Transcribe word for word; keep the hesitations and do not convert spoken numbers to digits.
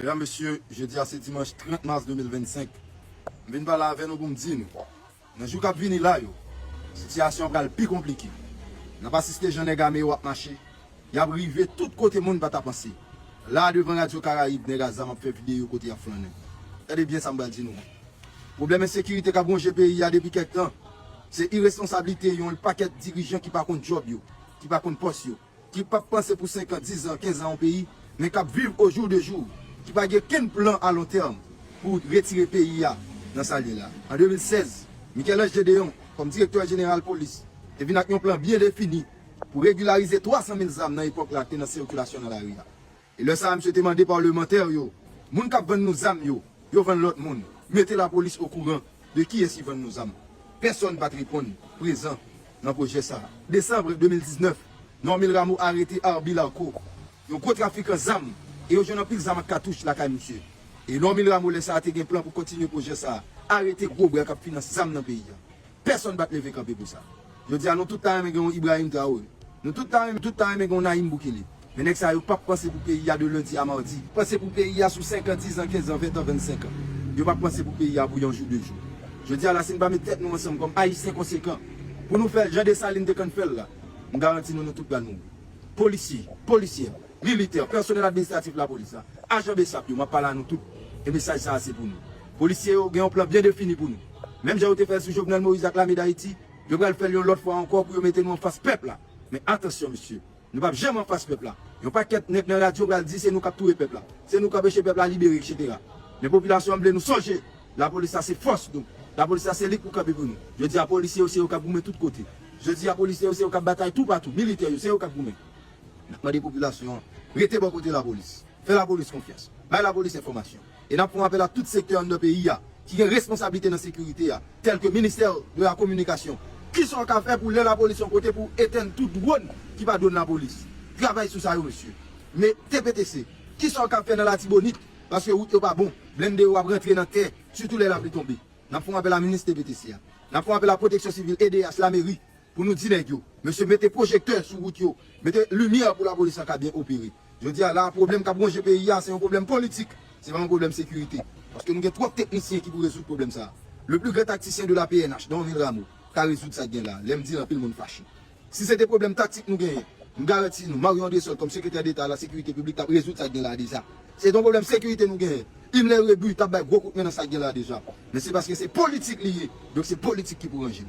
Medam, mesye, jodi a se dimanch trant mas de mil vennsenk. M vin pale avè nou pou m di nou, nan jou k ap vini la yo, sitiyasyon an pral pi konplike. N ap asiste jan nèg ame yo ap mache. Y ap rive tout kote moun pa ta panse. La, devan Radyo Karayib, nèg a zam ap fè videyo kote y ap flannen. Tande byen sa m pral di nou. Pwoblèm ensekirite k ap wonje peyi a depi kèk tan, se iresponsablite yon pakèt dirijan ki pa konn djòb yo, ki pa konn pòs yo, ki p ap panse pou senk an, diz an, kenz an yon peyi, men k ap viv au jour de jour, ki pa gen kenn plan a lon tèm pou retire peyi a nan sa l ye la. An de mil sèz, Michel-Ange Gédéon, kòm direktè jeneral polis, te vin ak yon plan byen defini pou regilarize twa san mil zam nan epòk la k te nan sikilasyon nan lari a. E lè sa a, misye te mande palmantè yo, moun k ap vann nou zam yo, yo vann lòt moun. Mete lapolis okouran de kiyès ki vann nou zam. Pèsonn pa t reponn prezan nan pwojè sa a. Desanm de mil diznèf, Normil Rameau arete Arby Larco, yon gwo trafikan zam, e yo jwenn anpil zam ak katouch lakay misye. E Normil Rameau lè sa a te gen plan pou kontinye pwojè sa a, arete gwo bra k ap finans zam nan peyi a. Pèsonn pa t leve kanpe pou sa. Jodi a, nou tout ta renmen gen yon Ibrahim Traoré. Nou tout ta renmen, tout ta renmen gen yon Nayib Bukele. Men nèg sa yo p ap panse pou peyi a de lendi a madi. Panse pou peyi a sou senk an, diz an, kenz an, ven an, vennsenk an. Yo p ap panse pou peyi a pou yon jou, de jou. Jodi a la, si n pa met tèt nou ansanm kòm Ayisyen konsekan pou nou fè l jan Desalin te konn fè l la, m garanti nou, nou tout pral mouri. Polisye, polisyè, militè, pèsonèl administratif lapolis la, ajan BSAP yo, m ap pale a nou tout. E mesaj sa a se pou nou. Polisye yo gen yon plan byen defini pou nou. Menm jan yo te fè l sou Jovenel Moïse ak Lame d Ayiti, yo pral fè l yon lòt fwa ankò pou yo mete nou anfas pèp la. Men atansyon, mesye, nou p ap janm anfas pèp la. Yon pakèt nèg nan radyo pral di se nou k ap touye pèp la, se nou k anpeche pèp la libere, etsetera. Men popilasyon an, m vle nou sonje, lapolis la se fòs nou. Lapolis la se li k pou kanpe pou nou. Jodi a, polisye yo se yo k ap goumen tout kote. Jodi a, polisye yo se yo k ap batay toupatou. Militè yo se yo k ap goumen. N ap mande popilasyon an rete bò kote lapolis. Fè lapolis konfyans. Bay lapolis enfòmasyon. E n ap fè yon apèl a tout sektè anndan peyi a ki gen responsablite nan sekirite a, tèl ke ministè de la kominikasyon. Kisa w ka fè pou lè lapolis yon kote pou w etenn tout dwòn ki pa dwòn lapolis? Travay sou sa yo, mesye. Men T P T C, kisa w ka fè nan Latibonit? Paske wout yo pa bon, blende yo ap rantre nan tè, sitou lè lapli tonbe. N ap fè yon apèl a minis T P T C a. N ap fè yon apèl a Pwoteksyon Sivil, E D H, lameri, pou nou di nèg yo, mesye, mete pwojektè sou wout yo, mete limyè pou lapolis la ka byen opere. Jodi a la, pwoblèm k ap wonje peyi a, se yon pwoblèm politik, se pa yon pwoblèm sekirite. Paske nou gen twòp teknisyen ki pou rezoud pwoblèm sa a. Le plus grand tacticien de la P N H, Normil Rameau, ka rezoud sa k gen la. Lè m di l, anpil moun fache. Si se te pwoblèm taktik nou genyen, m garanti nou, Marion Andrésol, kòm sekretè deta a la sekirite piblik, t ap rezoud sa k gen la deja. Se te yon pwoblèm sekirite nou genyen, Himmler Rebu t ap bay gwo kout men nan sa k gen la deja. Men se paske se politik li ye, donk se politik ki pou ranje l.